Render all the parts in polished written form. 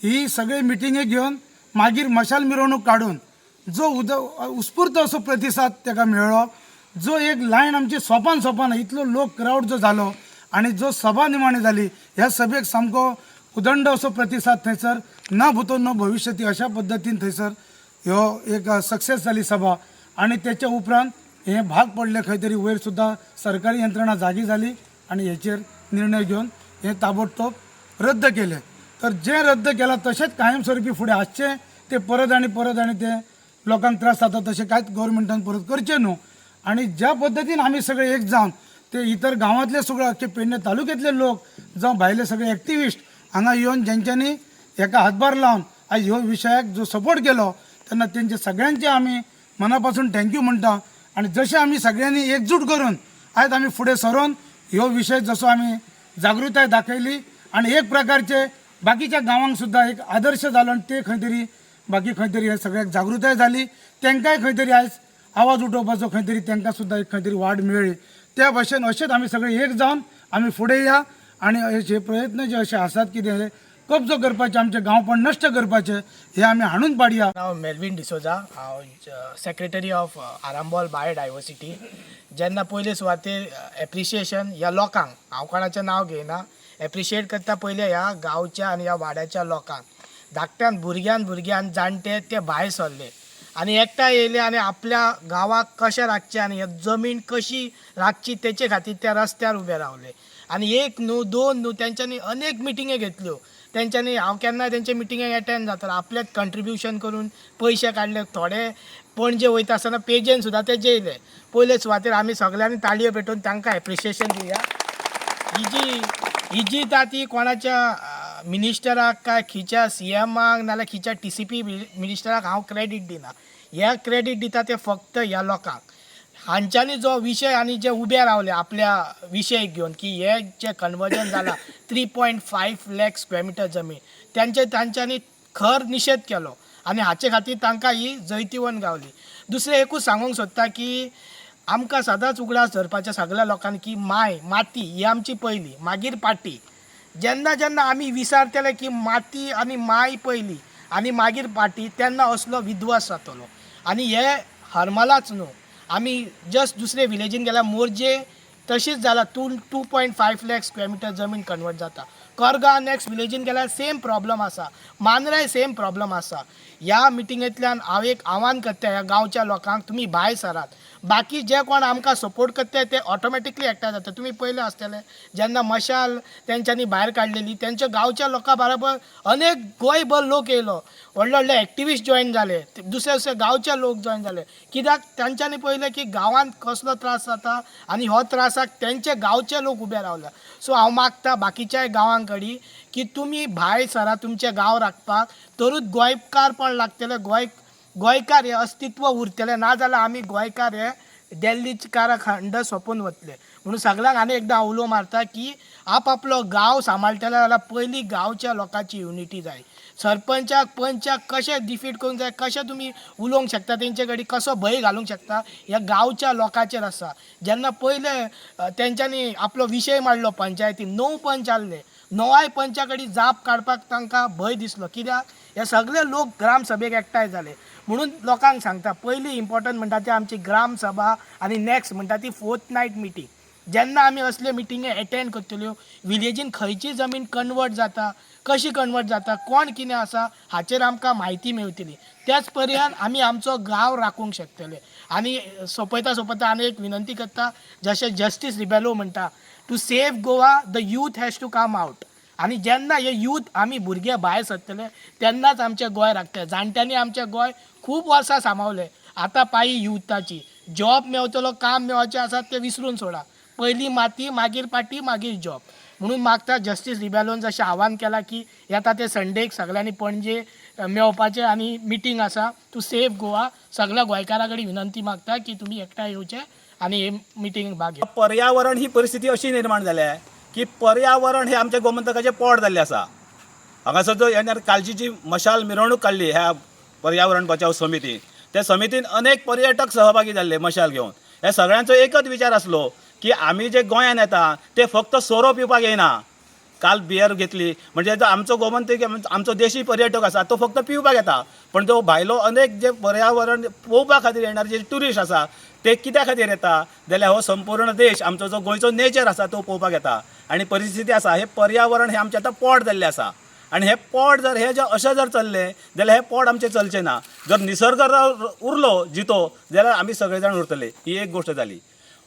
ही सगळी मिटिंगे घेवन मागीर मशाल मिरवणूक काडून जो उत्स्फूर्त असो प्रतिसाद ताका मेळ्ळो, जो एक लायन आमची सोपान सोपान इतलो लोक क्रावड जो जालो आनी जो सभा निमाणी जाली, ह्या सभेक सामको उदंड असो प्रतिसाद थंयसर न भूतो न भविष्यती अशा पद्दतीन थंयसर ह्यो एक सक्सेस जाली सभा. आनी तेच्या उपरांत हे भाग पडले खंय तरी वयर सुद्दां सरकारी यंत्रणा जागी जाली आनी हेचेर निर्णय घेवन हे ताबडतोब रद्द केले. तर जे रद्द केलां तशेंच कायमस्वरुपी फुडें आसचें, ते परत आनी परत आनी ते लोकांक त्रास जाता तशें कांयच गव्हर्मेंटान परत करचें न्हू. आनी ज्या पद्दतीन आमी सगळे एक जावन ते इतर गांवांतले सगळे अख्खे पेडणे तालुक्यांतले लोक जावं भायले सगळे एक्टिविस्ट हांगा येवन जेंच्यांनी हेका हातभार लावन आयज ह्यो विशयाक जो सपोर्ट केलो तेन्ना तेंचे सगळ्यांचे आमी मना पासून thank you म्हणटा. आनी जशें आमी सगळ्यांनी एकजूट करून आयज आमी फुडें सरून ह्यो विशय जसो आमी जागृताय दाखयली आनी एक प्रकारचे बाकीच्या गांवांक सुद्दां एक आदर्श जालो आनी ते खंय तरी बाकी खंय तरी हे सगळ्याक जागृताय जाली, तांकांय खंय तरी आयज आवाज उठोवपाचो खंय तरी तांकां सुद्दां एक खंय तरी वाट मेळ्ळी. त्या भाशेन अशेंच आमी सगळे एक जावन आमी फुडें या आनी हे प्रयत्न जे अशे आसात कितें कब्जो करपाचे, आमचे गांवपण नश्ट करपाचे, हे आमी हाडून पाडया. नांव मेल्वीन डिसोजा, हांव सेक्रेटरी ऑफ आरांबोल बायोडायवर्सिटी. जेन्ना पयले सुवातेर एप्रिशिएशन ह्या लोकांक, हांव कोणाचें नांव घेयना, एप्रिशिएट करता पयले ह्या गांवच्या आनी ह्या वाड्याच्या लोकांक. धाकट्यान भुरग्यान भुरग्यान जाणटे ते भायर सरले आनी एकठांय येयले आनी आपल्या गांवाक कशें राखचें आनी ही जमीन कशी राखची तेचे खातीर त्या रस्त्यार उबे रावले. आनी एक न्हू दोन न्हू, तेंच्यांनी अनेक मिटिंगे घेतल्यो. तेंच्यांनी हांव केन्नाय तेंच्या मिटिंगेक एटेंड जातालो, आपलेच कंट्रिब्युशन करून पयशे काडले. थोडे पणजे वयता आसतना पेजेन सुद्दां ते जेयले. पयले सुवातेर आमी सगल्यांनी ताळयो पेटोवन तांकां एप्रिशिएशन दिवया. ही जी ता ती कोणाच्या मिनिस्टराक काय खंयच्या सीएमाक नाल्यार खंयच्या टीसीपी मिनिस्टराक हांव क्रेडीट दिना. हे क्रेडीट दिता ते फक्त ह्या लोकांक. हांच्यांनी जो विशय आनी जे उबे रावले आपल्या विशय घेवन की हे जे कन्वर्जन जाला 3.5 lakh square meter जमीन, तेंचे तांच्यांनी खर निशेध केलो आनी हाचे खातीर तांकां ही जैतिवंत गावली. दुसरें एकूच सांगूंक सोदता की आमकां सदांच उगडास धरपाचें सगळ्या लोकांनी की माय माती ही आमची पयली, मागीर पाटी. जेन्ना जेन्ना आमी विसारतले की माती आनी माय पयली आनी मागीर पाटी, तेन्ना असलो विध्वंस जातलो. आनी हे हरमलाच न्हू, आमी जस्ट दुसरे विलेजीन गेल्यार मोरजे तशीच जाला, 2.5 lakh square meter जमीन कन्वर्ट जाता. करगांव नेक्स्ट विलेजीन गेल्यार सेम प्रॉब्लम आसा, मांद्र्याय सेम प्रॉब्लम आसा. ह्या मिटिंगेंतल्यान हांव एक आव्हान करता ह्या गांवच्या लोकांक, तुमी भायर सरात. बाकी जे कोण आमकां सपोर्ट करता ते ऑटोमॅटिकली एकठांय जाता. तुमी पयले आसतले जेन्ना मशाल तेंच्यांनी भायर काडलेली, तेंच्या गांवच्या लोकां बरोबर अनेक गोंयभर लोक येयलो, व्हडले व्हडले एक्टिविस्ट जॉयन जाले, दुसरे दुसरे गांवचे लोक जॉयन जाले. कित्याक तांच्यांनी पळयलें की गांवांत कसलो त्रास जाता आनी हो त्रासाक तेंचे गांवचे लोक उबे रावले. सो हांव मागता बाकीच्याय गांवां कडेन की तुमी भायर सरा तुमचे गांव राखपाक, तरूच गोंयकारपण लागतलें, गोंयकार हे अस्तित्व उरतलें. नाजाल्यार आमी गोंयकार हे दिल्लीकारा खंड सोंपून वतले. म्हणून सगळ्यांक आनी एकदां उलो मारता की आपआपलो गांव सांबाळटले जाल्यार पयलीं गांवच्या लोकांची युनिटी जाय. सरपंचाक पंचाक कशें डिफीट करूंक जाय, कशें तुमी उलोवंक शकता, तेंचे कडेन कसो भंय घालूंक शकता, ह्या गांवच्या लोकांचेर आसा. जेन्ना पयले तेंच्यांनी आपलो विशय मांडलो पंचायतीन, णव पंच आहले, णवाय पंचा कडेन जाप काडपाक तांकां भंय दिसलो. कित्याक हे सगळे लोक ग्रामसभेक एकठांय जाले. म्हणून लोकांक सांगता, पयली इम्पॉर्टंट म्हणटा ती आमची ग्रामसभा आनी नेक्स्ट म्हणटा ती फोर्थ नायट मिटींग. जेन्ना आमी असल्यो मिटिंगे एटेंड करतल्यो, विलेजीन खंयची जमीन कन्वर्ट जाता, कशी कन्वर्ट जाता, कोण कितें आसा हाचेर आमकां म्हायती मेळटली. त्याच पर्यान आमी आमचो गांव राखूंक शकतले. आनी सोंपयता सोंपयता आनी एक विनंती करता, जशें जस्टीस रिबेलो म्हणटा, "To save Goa, the youth has to come out." आनी जेन्ना हे यूथ आमी भुरगे भायर सरतले तेन्नाच आमचें गोंय राखतले. जाणट्यांनी आमचें गोंय खूब वर्सां सांबाळलें, आतां पाळी युथाची. जॉब मेवतलो, काम मेळपाचें आसा तें विसरून सोडा. पयली माती, मागीर पाटी, मागीर जॉब. म्हणून मागता, जस्टीस रिबेलोन जशें आव्हान केलां की येता ते संडेक सगळ्यांनी पणजे मेळपाचें आनी मिटींग आसा टू सेव गोवा, सगळ्या गोंयकारां कडेन विनंती मागता की तुमी एकठांय येवचे आनी हे मिटींग भाग घेवचे. पर्यावरण ही परिस्थिती अशी निर्माण जाल्या की पर्यावरण हे आमच्या गोमंतकाचें पोट जाल्लें आसा. हांगासर जो येणार कालची जी मशाल मिरवणूक काडली ह्या पर्यावरण बचाव समिती, त्या समितीन अनेक पर्यटक सहभागी जाल्ले मशाल घेवन. ह्या सगळ्यांचो एकच विचार आसलो की आमी जे गोंयान येता ते फक्त सोरो पिवपाक येयना. काल बियर घेतली म्हणजे जो आमचो गोमंतक आमचो देशी पर्यटक आसा तो फक्त पिवपाक येता, पण जो भायलो अनेक जे पर्यावरण पळोवपा खातीर येणारे जे ट्युरिस्ट आसा ते कित्या खातीर येता जाल्यार हो संपूर्ण देश आमचो जो गोंयचो नेचर आसा तो पळोवपाक येता. आनी परिस्थिती आसा हे पर्यावरण हें आमचें आतां पोट जाल्लें आसा आनी हे पोट जर हे जे अशें जर चल्लें जाल्यार हे पोट आमचें चलचें ना. जर निसर्ग उरलो जितो जाल्यार आमी सगळे जाण उरतले, ही एक गोश्ट जाली.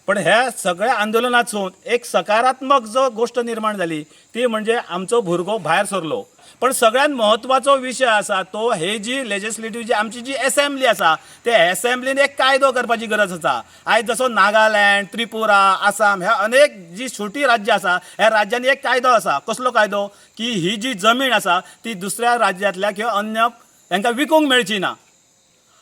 पण ह्या सगळ्या आंदोलनातसून एक सकारात्मक जो गोश्ट निर्माण जाली ती म्हणजे आमचो भुरगो भायर सरलो. पण सगळ्यात म्हत्वाचो विशय आसा तो हे जी लेजिस्लेटीव जी आमची जी एसेंब्ली आसा ते एसेंब्लीन एक कायदो करपाची गरज आसा. आयज जसो नागालँड, त्रिपुरा, आसाम ह्या अनेक जी छोटी राज्यां आसा ह्या राज्यांनी एक कायदो आसा. कसलो कायदो की ही जी जमीन आसा ती दुसऱ्या राज्यांतल्या किंवा अन्य तांकां विकूंक मेळची ना.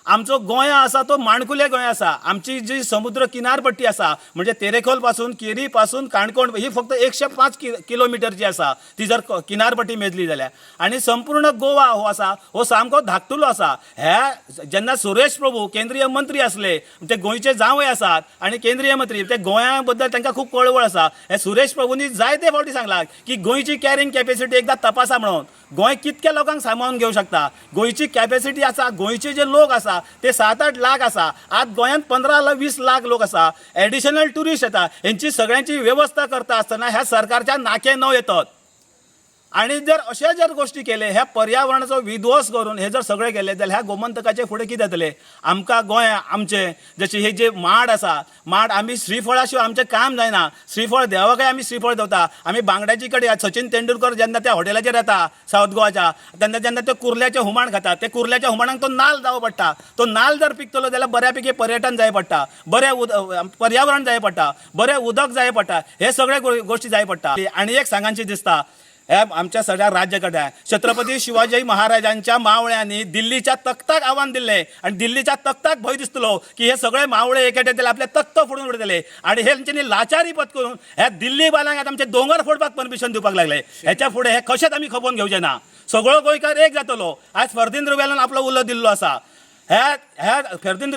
आमचो गोंया आसा तो माणकुले गोंय आसा. आमची जी समुद्र किनारपट्टी आसा म्हणजे तेरेखोल पासून केरी पासून काणकोण ही फक्त 105 किलोमिटरची आसा ती जर किनारपट्टी मेजली जाल्यार. आनी संपूर्ण गोवा हो आसा हो सामको धाकटुलो आसा. ह्या जेन्ना सुरेश प्रभू केंद्रीय मंत्री आसले ते गोंयचे जांवय आसात आनी केंद्रीय मंत्री ते गोंया बद्दल तांकां खूब कळवळ आसा. हे सुरेश प्रभूंनी जायते फावटी सांगलां की गोंयची कॅरिंग कॅपेसिटी एकदां तपासा म्हणून. गोंय कितक्या लोकांक सांबाळून घेवंक शकता, गोंयची कॅपेसिटी आसा, गोंयचे जे लोक आसा ते 7-8 लाख आसा. आज गोंयांत 15 20 लाख लोक आसा, एडिशनल ट्युरिस्ट येता. हेंची सगळ्यांची वेवस्था करता आसतना ह्या सरकारच्या नाके न येतात. आनी जर अशे जर गोश्टी केले ह्या पर्यावरणाचो विध्वंस करून हे जर सगळे केले जाल्यार ह्या गोमंतकाचे फुडें कितें जातलें? आमकां गोंया आमचें जशें हे जे माड आसा, माड आमी श्रीफळा शिवाय आमचें काम जायना. श्रीफळ देवाकय आमी श्रीफळ दवरता. आमी बांगड्याची कडेन सचिन तेंडुलकर जेन्ना त्या हॉटेलाचेर येता सावथ गोवाच्या तेन्ना जेन्ना ते कुर्ल्याचें हुमण खाता ते कुर्ल्याच्या हुमणाक तो नाल जावो पडटा. तो नाल जर पिकतलो जाल्यार बऱ्या पैकी पर्यटन जाय पडटा, बरें पर्यावरण जाय पडटा, बरें उदक जाय पडटा, हे सगळे गोश्टी जाय पडटा. आनी एक सांगांची दिसता ह्या आमच्या सगळ्या राज्यकर्त्यांक, छत्रपती शिवाजी महाराजांच्या मावळ्यांनी दिल्लीच्या तख्ताक आव्हान दिल्लें आनी दिल्लीच्या तख्ताक भंय दिसतलो की हे सगळे मावळे एकेटे जाल्यार आपले तख्त फोडून उडयतले. आनी हे तेंच्यांनी लाचारी पत्करून ह्या दिल्ली बालांक आतां आमचे दोंगर फोडपाक परमिशन दिवपाक लागले. हेच्या फुडें हे कशेंच आमी खपोवन घेवचे ना. सगळो गोंयकार एक जातलो. आयज फर्दिन रुबेलान आपलो उलो दिल्लो आसा. ह्या ह्या फेर्दिन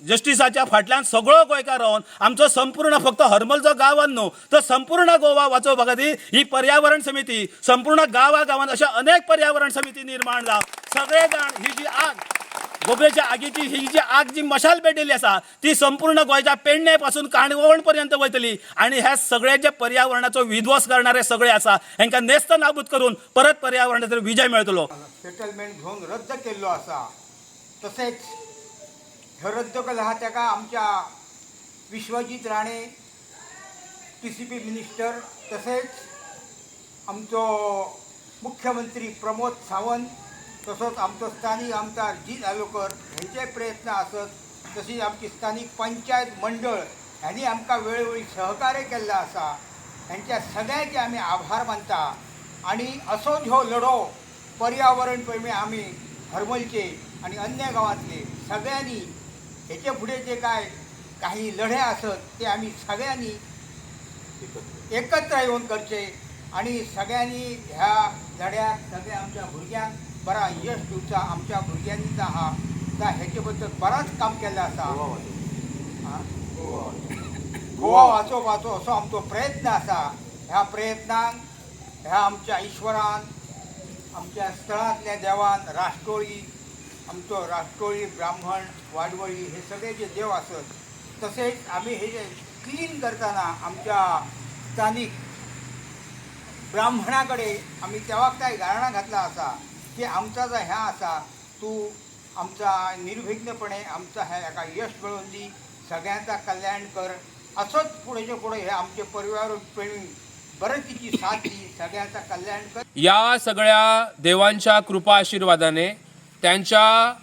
जस्टिसाच्या फाटल्यान सगळो गोंयकार रावन आमचो संपूर्ण फक्त हरमलचो गांवान न्हू तर संपूर्ण गोवा वाचोवपा खातीर ही पर्यावरण समिती संपूर्ण गांवा गांवान अशा अनेक पर्यावरण समिती निर्माण जावन सगळे जाण ही जी आग गोबरेच्या आगीची ही जी आग जी मशाल पेटिल्ली आसा ती संपूर्ण गोंयच्या पेडणे पासून काणकोण पर्यंत वयतली. आनी ह्या सगळे जे पर्यावरणाचो विध्वंस करणारे सगळे आसा हेंकां नेस्त नाबूद करून परत पर्यावरणाचेर विजय मेळटलो. सेटलमेंट घेवन रद्द केल्लो आसा. तसेच हे रद्द केलो आहा तेका आमच्या विश्वजीत राणे TCP minister तसेच आमचो मुख्यमंत्री प्रमोद सावंत तसोच आमचो स्थानीक आमदार जीत आलोकर हेंचे प्रयत्न आसत. तशीच आमची स्थानीक पंचायत मंडळ ह्यांनी आमकां वेळोवेळी सहकार्य केल्लें आसा. हेंच्या सगळ्यांचे आमी आभार मानता आनी असोच हो लढो पर्यावरण प्रेमी आमी हरमलचे आनी अन्य गांवांतले सगळ्यांनी हेचे फुडें जे काय काही लढे आसत ते आमी सगळ्यांनी एकत्र येवन करचे आनी सगळ्यांनी ह्या लढ्याक सगळ्या आमच्या भुरग्यांक बरा यश दिवचा. आमच्या भुरग्यांनी आहा ता हेचे बद्दल बराच काम केल्लें आसा. गोवा वाचोवपाचो असो आमचो प्रयत्न आसा. ह्या प्रयत्नांक ह्या आमच्या ईश्वरान आमच्या स्थळांतल्या देवान राष्ट्रोळी आमचो राष्ट्रोळी ब्राह्मण वाडवळी हे सगळे जे देव आसत तसेच आमी हे जे क्लीन करतना आमच्या स्थानीक ब्राह्मणा कडेन आमी तेवाक काय गाराणां घातलां आसा की आमचा जो ह्या आसा तूं आमचा निर्विघ्नपणे आमचा ह्या हेका यश मेळोवन दी, सगळ्यांचा कल्याण कर. असोच फुडेंचे फुडें हे आमचे परिवार प्रेमी बरें तिची साथ दी, सगळ्यांचा कल्याण कर. या सगळ्या देवांच्या कृपा आशीर्वादाने, त्यांच्या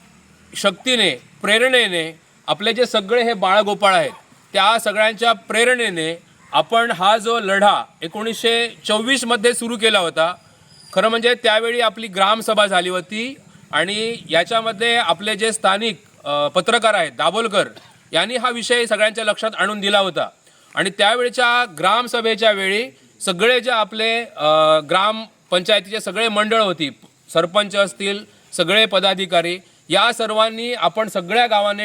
शक्तीने, प्रेरणेने आपले जे सगळे हे बाळगोपाळ आहेत त्या सगळ्यांच्या प्रेरणेने आपण हा जो लढा 1924 मध्ये सुरू केला होता. खरं म्हणजे त्यावेळी आपली ग्रामसभा झाली होती आणि याच्यामध्ये आपले जे स्थानिक पत्रकार आहेत दाभोलकर यांनी हा विषय सगळ्यांच्या लक्षात आणून दिला होता. आणि त्यावेळच्या ग्रामसभेच्या वेळी सगळे जे आपले ग्रामपंचायतीचे सगळे मंडळ होती, सरपंच असतील, सगळे पदाधिकारी या सर्वांनी आपण सगळ्या गावाने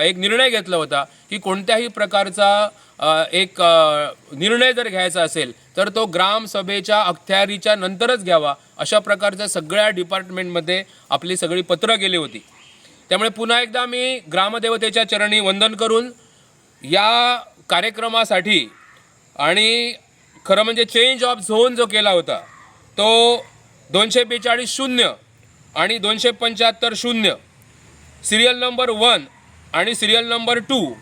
एक निर्णय घेतला होता की कोणत्याही प्रकारचा एक निर्णय जर घ्यायचा असेल तर तो ग्रामसभेच्या अखत्यारीच्या नंतरच घ्यावा, अशा प्रकारच्या सगळ्या डिपार्टमेंटमध्ये आपली सगळी पत्रं गेली होती. त्यामुळे पुन्हा एकदा मी ग्रामदेवतेच्या चरणी वंदन करून या कार्यक्रमासाठी आणि खरं म्हणजे चेंज ऑफ झोन जो केला होता तो 242(0) आणि 275(0), सिरियल नंबर 1 आणि सिरियल नंबर 2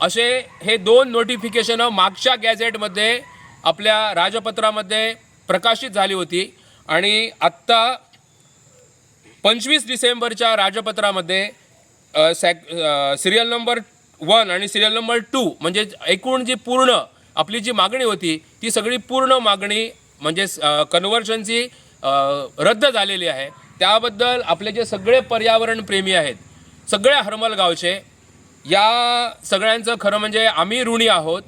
असे हे 2 नोटिफिकेशनं मागच्या गॅझेटमध्ये आपल्या राजपत्रामध्ये प्रकाशित झाली होती आणि आत्ता 25 डिसेंबरच्या राजपत्रामध्ये सिरियल नंबर 1 आणि सिरियल नंबर 2 म्हणजे एकूण जी पूर्ण आपली जी मागणी होती ती सगळी पूर्ण मागणी म्हणजे कन्व्हर्जनची रद्द झालेली आहे. त्याबद्दल आपले जे सगळे पर्यावरणप्रेमी आहेत सगळ्या हरमल गावचे, या सगळ्यांचं खरं म्हणजे आम्ही ऋणी आहोत.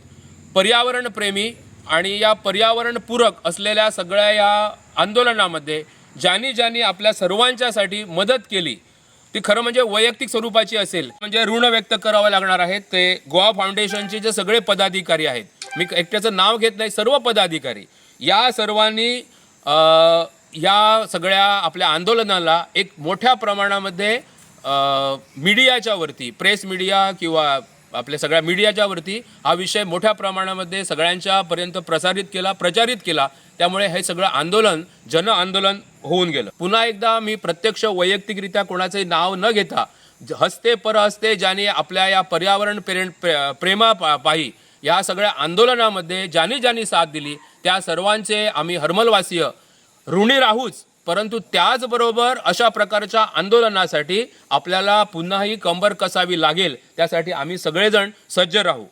पर्यावरणप्रेमी आणि या पर्यावरणपूरक असलेल्या सगळ्या या आंदोलनामध्ये ज्यांनी ज्यांनी आपल्या सर्वांच्यासाठी मदत केली ती खरं म्हणजे वैयक्तिक स्वरूपाची असेल, म्हणजे ऋण व्यक्त करावं लागणार आहे ते गोवा फाउंडेशनचे जे सगळे पदाधिकारी आहेत, मी एकट्याचं नाव घेत नाही, सर्व पदाधिकारी या सर्वांनी या सगळ्या आपल्या आंदोलनाला एक मोठ्या प्रमाणामध्ये मीडियाच्या वरती, प्रेस मीडिया किंवा आपल्या सगळ्या मीडियाच्या वरती हा विषय मोठ्या प्रमाणामध्ये सगळ्यांच्यापर्यंत प्रसारित केला, प्रचारित केला. त्यामुळे हे सगळं आंदोलन जन आंदोलन होऊन गेलं. पुन्हा एकदा मी प्रत्यक्ष वैयक्तिकरित्या कोणाचंही नाव न घेता हस्ते परहस्ते ज्याने आपल्या या पर्यावरण प्रेमापायी या सगळ्या आंदोलनामध्ये ज्यांनी ज्यांनी साथ दिली त्या सर्वांचे आम्ही हरमलवासीय ऋणी राहूच, परंतु त्याचबरोबर अशा प्रकारच्या आंदोलनासाठी आपल्याला पुन्हाही कंबर कसावी लागेल, त्यासाठी आम्ही सगळेजण सज्ज राहू.